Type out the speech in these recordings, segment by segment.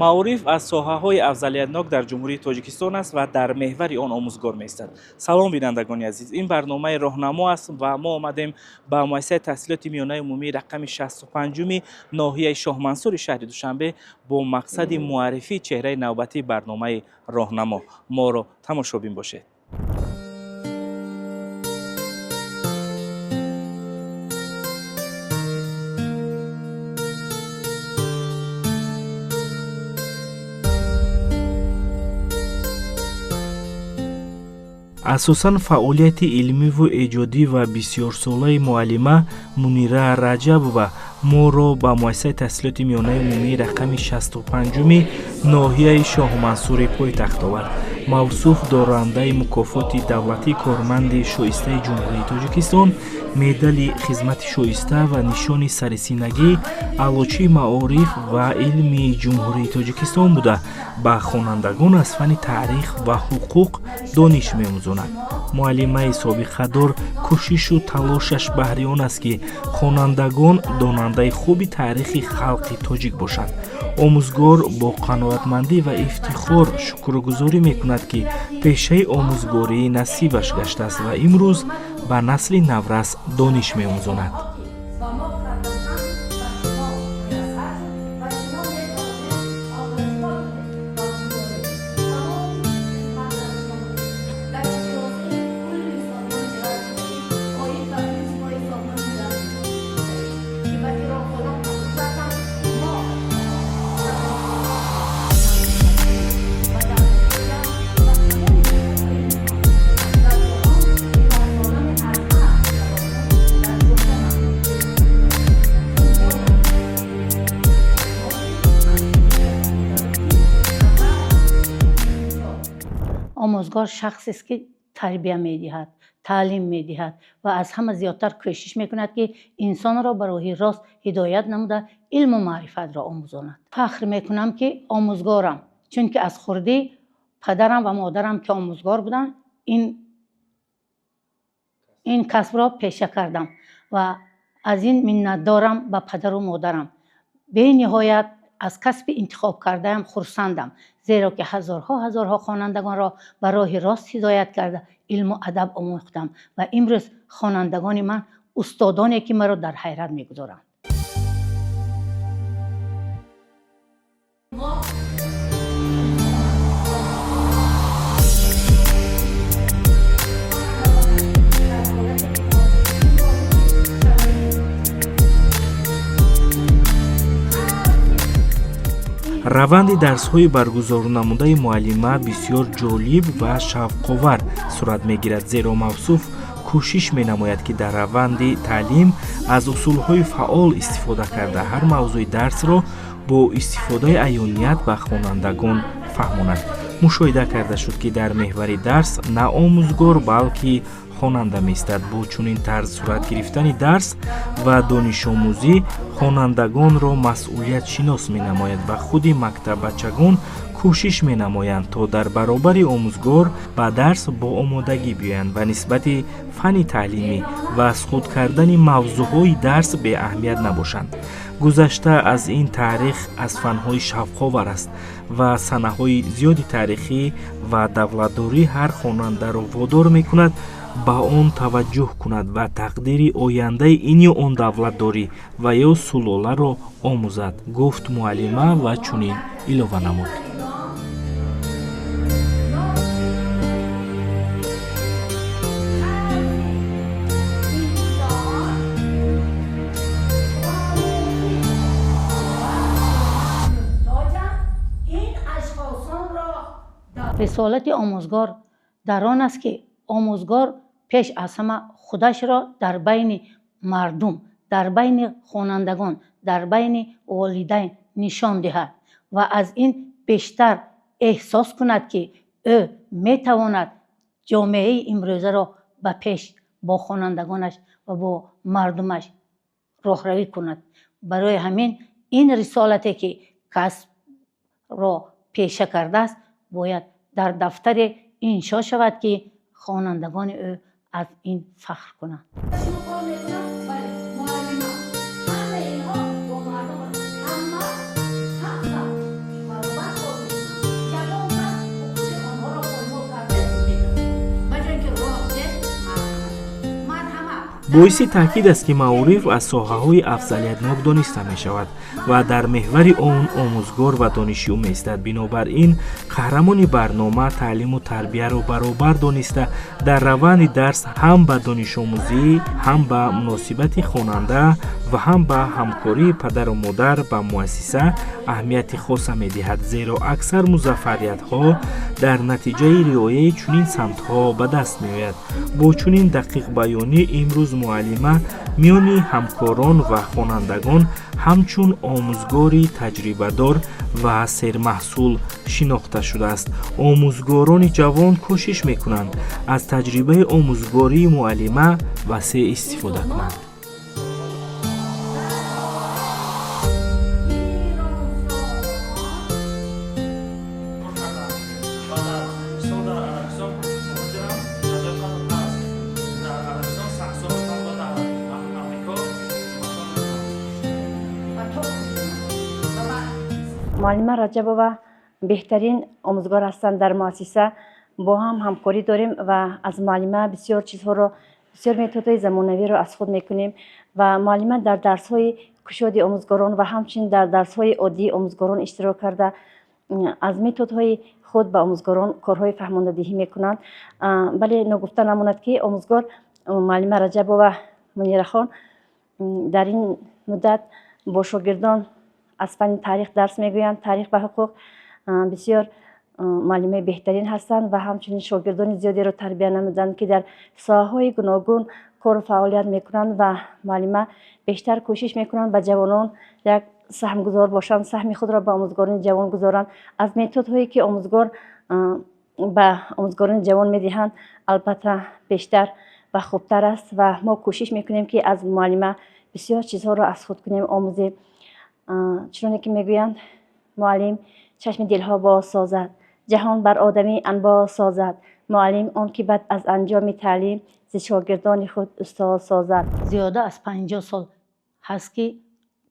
Маориф аз соҳаҳои афзалиятнок дар Ҷумҳурии Тоҷикистон аст ва дар меҳвари он омӯзгор меистад. Салом, бинандагони азиз, ин барномаи роҳнамо аст ва мо омадем ба муассисаи таҳсилоти миёнаи умумии рақами 65-уми ноҳияи Шоҳмансури шаҳри Душанбе бо мақсади муаррифии чеҳраи навбатии барномаи роҳнамо. Моро тамошобин бошед. Асосан фаъолияти илмиву эҷодӣ ва бисёрсолаи муаллима Мунира Раҷабова моро ба муассисаи таҳсилоти миёнаи умумии рақами 65-уми ноҳияи Шоҳмансури пойтахт овард. Мавсуф дорандаи мукофоти давлатии корманди шоистаи Ҷумҳурии Тоҷикистон, медали хизмати шоиста ва нишони сарисинагӣ, аълочии маориф ва илми Ҷумҳурии Тоҷикистон буда, ба хонандагон аз фанни таърих ва ҳуқуқ дониш меомӯзонад. Муаллимаи собиқадор кӯшишу талошаш баҳри он аст, ки хонандагон донандаи хуби таърихи халқи тоҷик бошанд. Омӯзгор бо қаноатмандӣ ва ифтихор шукргузорӣ мекунад, ки пешаи омӯзгорӣ насибаш гаштааст ва имрӯз ба насли наврас дониш меомӯзонад. Омӯзгор шахсест, ки тарбия медиҳад, таълим медиҳад ва аз ҳама зиёдтар кӯшиш мекунад, ки инсонро ба роҳи рост ҳидоят намуда, илму маърифатро омӯзонад. Фахр мекунам, ки омӯзгорам, чунки аз хурдӣ падарам ва модарам, ки омӯзгор буданд, ин касбро пеша кардам ва аз ин миннатдорам ба падару модарам. Бениҳоят аз касби интихоб кардаам хурсандам, зеро ки ҳазорҳо ҳазорҳо хонандагонро ба роҳи рост ҳидоят карда, илму адаб омӯхтам ва имрӯз хонандагони ман устодоне, ки маро дар ҳайрат мегузоранд. Раванди дарсҳои баргузорнамудаи муаллима бисёр ҷолиб ва шавқовар сурат мегирад, зеро мавсуф кӯшиш менамояд, ки дар раванди таълим аз усулҳои фаъол истифода карда, ҳар мавзӯи дарсро бо истифодаи аёният ба хонандагон фаҳмонад. Мушоҳида карда шуд, ки дар меҳвари дарс на омӯзгор, балки хонанда меистад. Бо чунин тарз сурат гирифтани дарс ва донишомӯзӣ хонандагонро масъулиятшинос менамояд ва худи мактаббачагон кӯшиш менамоянд, то дар баробари омӯзгор ба дарс бо омодагӣ биёянд ва нисбати фанни таълимӣ ва аз худ кардани мавзӯъҳои дарс беаҳамият набошанд. Гузашта аз ин, таърих аз фанҳои шавқовар аст ва санаҳои зиёди таърихӣ ва давлатдорӣ ҳар хонандаро водор мекунад ба он таваҷҷӯҳ кунад ва тақдири ояндаи ин ё он давлатдорӣ ва ё сулоларо омӯзад, гуфт муаллима ва чунин илова намуд. Рисолати омӯзгор дар он аст, ки омӯзгор пеш аз ҳама худашро дар байни мардум, дар байни хонандагон, дар байни волидайн нишон диҳад ва аз ин бештар эҳсос кунад, ки ӯ метавонад ҷомеаи имрӯзаро ба пеш бо хонандагонаш ва бо мардумаш роҳравӣ кунад. Барои ҳамин ин рисолате, ки касбро пеша кардааст, бояд дар дафтаре иншо шавад, ки хонандагони ӯ аз ин фахр кунанд. Боиси таъкид аст, ки маориф аз соҳаҳои афзалиятнок дониста мешавад ва дар меҳвари он омӯзгор ва донишҷӯ меистад. Бинобар ин қаҳрамони барнома таълиму тарбияро баробар дониста, дар раванди дарс ҳам ба донишомӯзӣ, ҳам ба муносибати хонанда ва ҳам ба ҳамкории падару модар ба муассиса аҳамияти хоса медиҳад, зеро аксар музаффариятҳо дар натиҷаи риояи чунин самтҳо ба даст меояд. Бо чунин дақиқбаёнӣ имрӯз муаллима миёни ҳамкорон ва хонандагон ҳамчун омӯзгори таҷрибадор ва сермаҳсул шинохта шудааст. Омӯзгорони ҷавон кӯшиш мекунанд, аз таҷрибаи омӯзгории муаллима васеъ истифода кунанд. Муаллима Раҷабова беҳтарин омӯзгор ҳастанд дар муассиса. Бо ҳам ҳамкорӣ дорем ва аз муаллима бисёр чизҳоро, бисёр методҳои замонавиро аз худ мекунем ва муаллима дар дарсҳои кушоди омӯзгорон ва ҳамчунин дар дарсҳои оддии омӯзгорон иштирок карда, аз методҳои худ ба омӯзгорон корҳои фаҳмондадиҳӣ мекунанд. Бале, ногуфта намонад, ки омӯзгор муаллима Раҷабова Мунирахон дар ин муддат бо шогирдон аз фанни таърих дарс мегӯянд, таърих ва ҳуқуқ. Бисёр муаллимаи беҳтарин ҳастанд ва ҳамчунин шогирдони зиёдеро тарбия намуданд, ки дар соҳаҳои гуногун кору фаъолият мекунанд ва муаллима бештар кӯшиш мекунанд ба ҷавонон як саҳмгузор бошанд, саҳми худро ба омӯзгорони ҷавон гузоранд. Аз методҳое, ки омӯзгор ба омӯзгорони ҷавон медиҳанд, албатта бештар ва хубтар аст ва мо кӯшиш мекунем, ки аз муаллима бисёр чизҳоро аз худ кунем, омӯзем. Чуноне ки мегӯянд, муаллим чашми дилҳо боз созад, ҷаҳон бар одамӣ анбоз созад, муаллим он ки баъд аз анҷоми таълим зи шогирдони худ устод созад. Зиёда аз 50 сол ҳаст, ки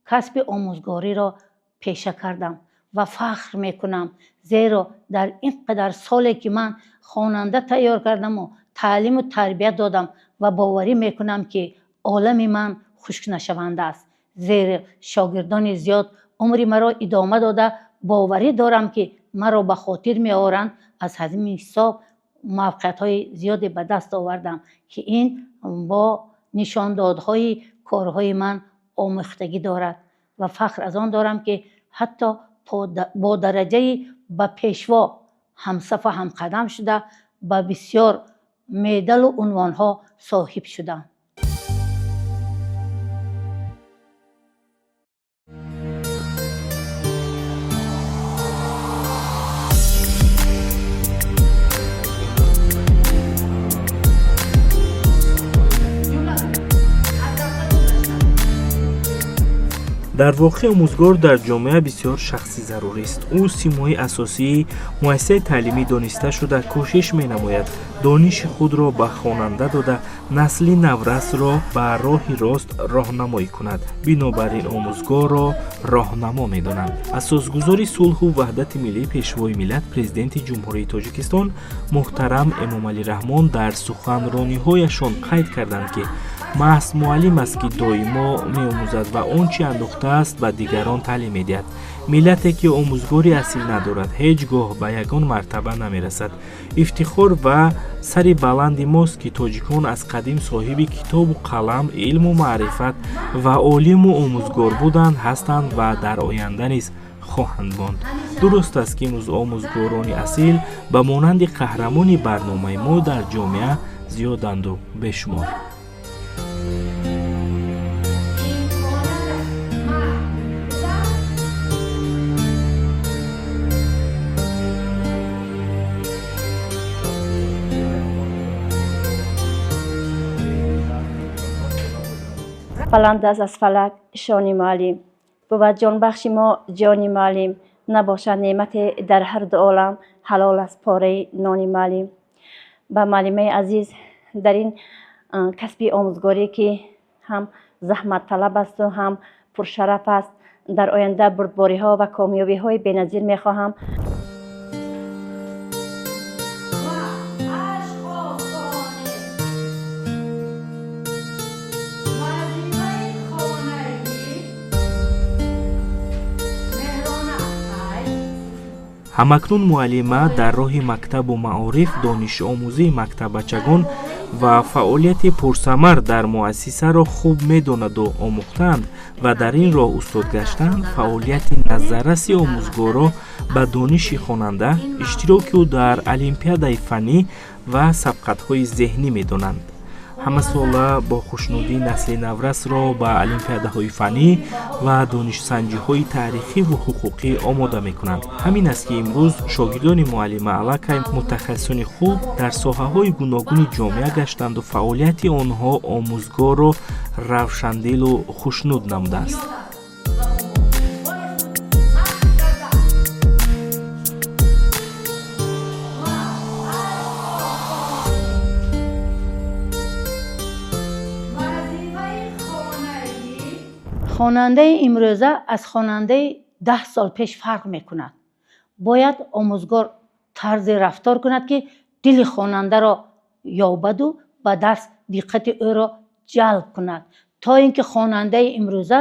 касби омӯзгориро пеша кардам ва фахр мекунам, зеро дар ин қадар соле, ки ман хонанда тайёр кардаму таълиму тарбия додам, ва боварӣ мекунам, ки олами ман хушкнашаванда аст, зеро шогирдони зиёд умри маро идома дода, боварӣ дорам, ки маро ба хотир меоранд. Аз ҳамин ҳисоб муваффақиятҳои зиёде ба даст овардам, ки ин бо нишондодҳои корҳои ман омӯхтагӣ дорад ва фахр аз он дорам, ки ҳатто бо дараҷаи ба пешво ҳамсафу ҳамқадам шуда, ба бисёр медалу унвонҳо соҳиб шудам. Дар воқеъ омӯзгор дар ҷомеа бисёр шахси зарурист. Ӯ симои асосии муассисаи таълимӣ дониста шуда, кӯшиш менамояд дониши худро ба хонанда дода, насли наврасро ба роҳи рост роҳнамоӣ кунад. Бинобар ин омӯзгорро роҳнамо медонанд. Асосгузори сулҳу ваҳдати миллӣ, Пешвои миллат, Президенти Ҷумҳурии Тоҷикистон муҳтарам Эмомалӣ Раҳмон дар суханрониҳояшон қайд карданд, ки маҳз муаллим аст, ки доимо меомӯзад ва он чӣ андӯхтааст, ба дигарон таълим медиҳад. Миллате, ки омӯзгори асил надорад, ҳеҷ гоҳ ба ягон мартаба намерасад. Ифтихор ва сари баланди мост, ки тоҷикон аз қадим соҳиби китобу қалам, илму маърифат ва олиму омӯзгор буданд, ҳастанд ва дар оянда низ хоҳанд монд. Дуруст аст, ки имрӯз омӯзгорони асил ба монанди қаҳрамони барномаи мо дар ҷомеа зиёданду бешумор. Баланд аст аз фалак шони муаллим, бувад ҷонбахши мо ҷони муаллим, набошад неъмате дар ҳар ду олам, ҳалол аст пораи нони муаллим. Ба муаллимаи азиз дар ин касби омӯзгорӣ, ки ҳам заҳматталаб асту ҳам пуршараф аст, дар оянда бурдбориҳо ва комёбиҳои беназир мехоҳам. Ҳамакнун муаллима дар роҳи мактабу маориф, донишомӯзии мактаббачагон ва фаъолияти пурсамар дар муассисаро хуб медонаду омӯхтаанд ва дар ин роҳ устод гаштанд. Фаъолияти назарраси омӯзгорро ба дониши хонанда, иштироки ӯ дар олимпиадаи фаннӣ ва сабқатҳои зеҳнӣ медонанд. Ҳамасола бо хушнудӣ насли наврасро ба олимпиадаҳои фаннӣ ва донишсанҷиҳои таърихиву ҳуқуқӣ омода мекунанд. Ҳамин аст, ки имрӯз шогирдони муаллима аллакай мутахассисони хуб дар соҳаҳои гуногуни ҷомеа гаштанду фаъолияти онҳо омӯзгорро равшандилу хушнуд намудааст. Хонандаи имрӯза аз хонандаи 10 сол пеш фарқ мекунад. Бояд омӯзгор тарзе рафтор кунад, ки дили хонандаро ёбаду ба дарс диққати ӯро ҷалб кунад, то ин ки хонандаи имрӯза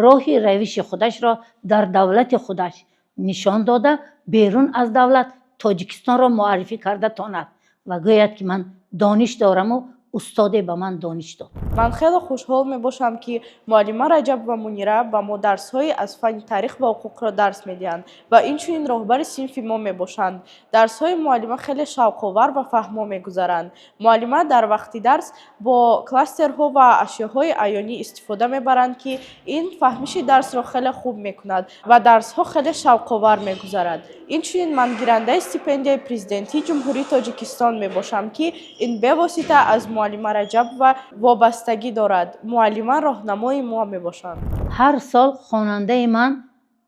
роҳи равиши худашро дар давлати худаш нишон дода, берун аз давлат Тоҷикистонро муаррифӣ карда тонад ва гӯяд, ки ман дониш дораму устоде ба ман дониш дод. Ман хеле хушҳол мебошам, ки муаллима Раҷабова Мунира ба мо дарсҳои аз фанни таърих ва ҳуқуқро дарс медиҳанд ва инчунин роҳбари синфи мо мебошанд. Дарсҳои муаллима хеле шавқовар ва фаҳмо мегузаранд. Муаллима дар вақти дарс бо кластерҳо ва ашёҳои аёнӣ истифода мебаранд, ки ин фаҳмиши дарсро хеле хуб мекунад ва дарсҳо хеле шавқовар мегузарад. Инчунин ман гирандаи стипендияи Президентии Ҷумҳурии Тоҷикистон мебошам, ки ин бевосита аз муаллима Раҷабова вобастагӣ дорад. Муаллима роҳнамои мо мебошанд. Ҳар сол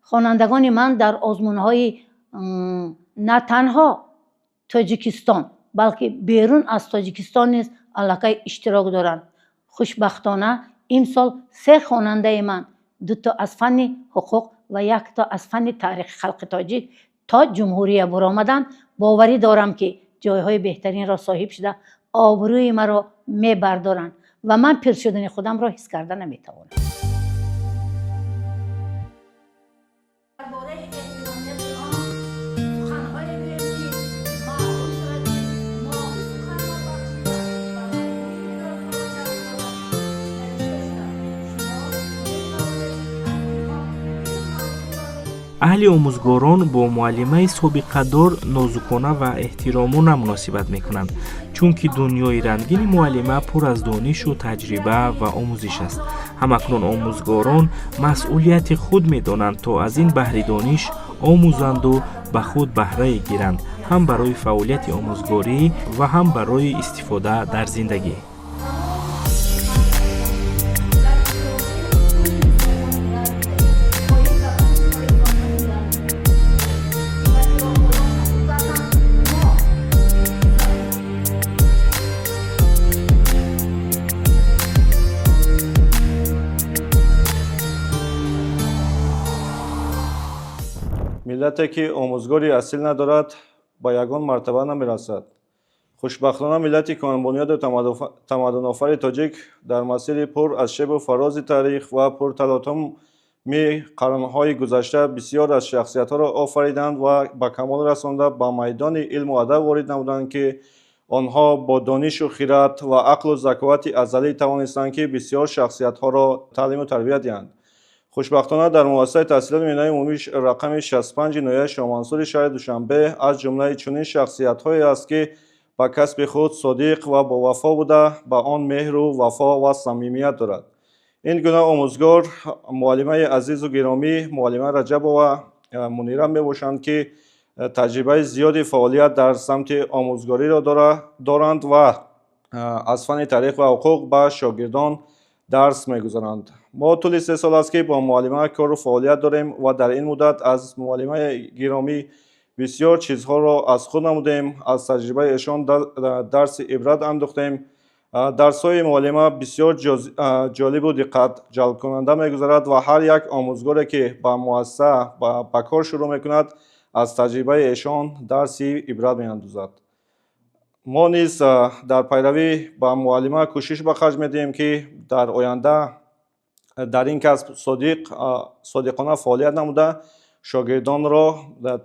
хонандагони ман дар озмунҳои на танҳо Тоҷикистон, балки берун аз Тоҷикистон низ аллакай иштирок доранд. Хушбахтона имсол се хонандаи ман, дуто аз фанни ҳуқуқ ва якто аз фанни таърихи халқи тоҷик, то ҷумҳурия буромаданд. Боварӣ дорам, ки ҷойҳои беҳтаринро соҳиб шуда, обрӯи маро мебардоранд ва ман пир шудани худамро ҳис карда наметавонам. Аҳли омӯзгорон бо муаллимаи собиқадор нозукона ва эҳтиромона муносибат мекунанд, чунки дунёи рангини муаллима пур аз донишу таҷриба ва омӯзиш аст. Ҳамакнун омӯзгорон масъулияти худ медонанд, то аз ин баҳри дониш омӯзанду ба худ баҳрае гиранд, ҳам барои фаъолияти омӯзгорӣ ва ҳам барои истифода дар зиндагӣ. Миллате, ки омӯзгори асил надорад, ба ягон мартаба намерасад. Хушбахтона, миллати кӯҳанбунёду тамаддунофари тоҷик дар масири пур аз шебу фарози таърих ва пурталотуми қарнҳои гузашта бисёр аз шахсиятҳоро офариданд ва ба камол расонда, ба майдони илму адаб ворид намуданд, ки онҳо бо донишу хират ва ақлу заковати азалӣ тавонистанд, ки бисёр шахсиятҳоро таълиму тарбия диҳанд. Хушбахтона, дар муассисаи таҳсилоти миёнаи умумӣ рақами 65 ноҳияи Шоҳмансури шаҳри Душанбе аз ҷумлаи чунин шахсиятҳое аст, ки ба касби худ содиқ ва бовафо буда, ба он меҳру вафо ва самимият дорад. Ин гуна омӯзгор муаллимаи азизу гиромӣ, муаллима Раҷабова Мунира мебошанд, ки таҷрибаи зиёди фаъолият дар самти омӯзгориро доранд ва аз фанни таърих ва ҳуқуқ ба шогирдон дарс мегузаранд. Мо тӯли 3 сол аст, ки бо муаллима кору фаъолият дорем ва дар ин муддат аз муаллимаи гиромӣ бисёр чизҳоро аз худ намудем, аз таҷрибаи эшон дарси ибрат андӯхтем. Дарсҳои муаллима бисёр ҷолибу диққат ҷалбкунанда мегузарад ва ҳар як омӯзгоре, ки ба муассиса ба кор шурӯъ мекунад, аз таҷрибаи эшон дарси ибрат меандӯзад. Мо низ дар пайравӣ ба муаллима кӯшиш ба харҷ медиҳем, ки дар оянда дар ин касб содиқона фаъолият намуда, Шогирдонро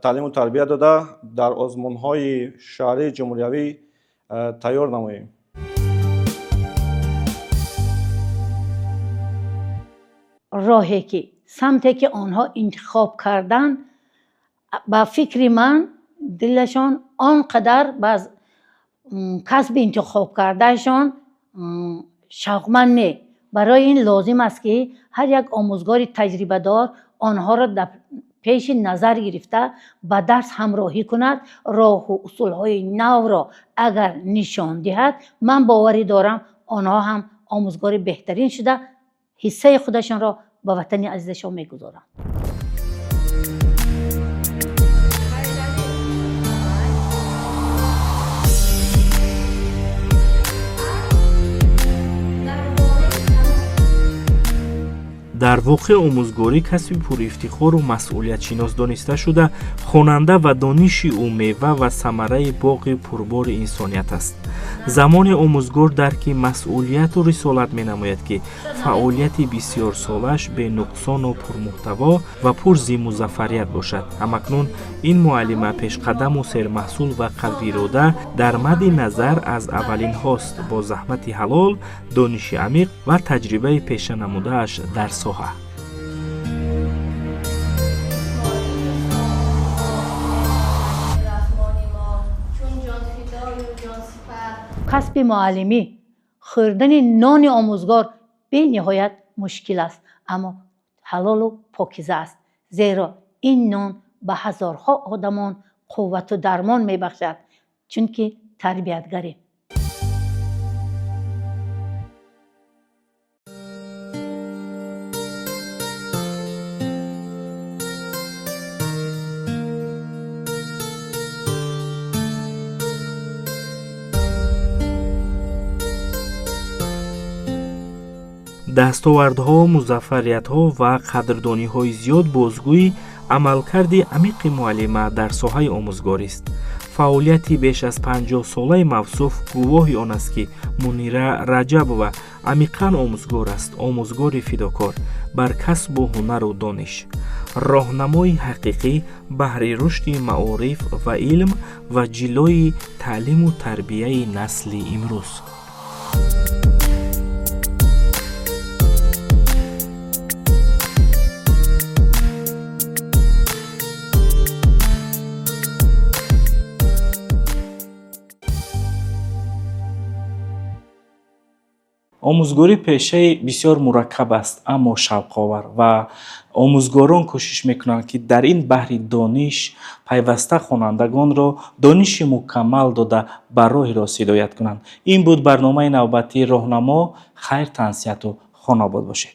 таълиму тарбия дода, дар озмунҳои шаҳрии ҷумҳуриявӣ тайёр намоем. Роҳе ки, самте ки онҳо интихоб карданд, ба фикри ман, дилашон он қадар ба касби интихобкардаашон шавқманд не. Барои ин лозим аст, ки ҳар як омӯзгори таҷрибадор онҳоро дар пеши назар гирифта, ба дарс ҳамроҳӣ кунад. Роҳу усулҳои навро агар нишон диҳад, ман боварӣ дорам, онҳо ҳам омӯзгори беҳтарин шуда, ҳиссаи худашонро ба ватани азизашон мегузоранд. Дар воқеъ, омӯзгорӣ касби пурифтихору масъулиятшинос дониста шуда, хонанда ва дониши ӯ мева ва самараи боғи пурбори инсоният аст. Замоне омӯзгор дарки масъулияту рисолат менамояд, ки фаъолияти бисёрсолааш бенуқсону пурмуҳтаво ва пур зимузаффарият бошад. Ҳамакнун ин муаллима пешқадаму сермаҳсул ва қавиирода дар мадди назар аз аввалинҳост, бо заҳмати ҳалол, дониши амиқ ва таҷрибаи пешанамудааш дар соҳа. Касби муаллимӣ, хӯрдани нони омӯзгор бениҳоят мушкил аст, аммо ҳалолу покиза аст, зеро ин нон ба ҳазорҳо одамон қуввату дармон мебахшад, чунки тарбиятгарем. Дастовардҳо, музаффариятҳо ва қадрдониҳои зиёд бозгӯи амалкарди амиқи муаллима дар соҳаи омӯзгорист. Фаъолияти беш аз 50-солаи мавсуф гувоҳи он аст, ки Мунира Раҷабова амиқан омӯзгор аст, омӯзгори фидокор бар касбу ҳунару дониш, роҳнамои ҳақиқӣ баҳри рушди маориф ва илм ва ҷилои таълиму тарбияи насли имрӯз. Омӯзгорӣ пешаи бисёр мураккаб аст, аммо шавқовар, ва омӯзгорон кӯшиш мекунанд, ки дар ин баҳри дониш пайваста хонандагонро дониши мукаммал дода, ба роҳи рост ҳидоят кунанд. Ин буд барномаи навбатии «Роҳнамо». Хайр, тансиҳату хонобод бошед.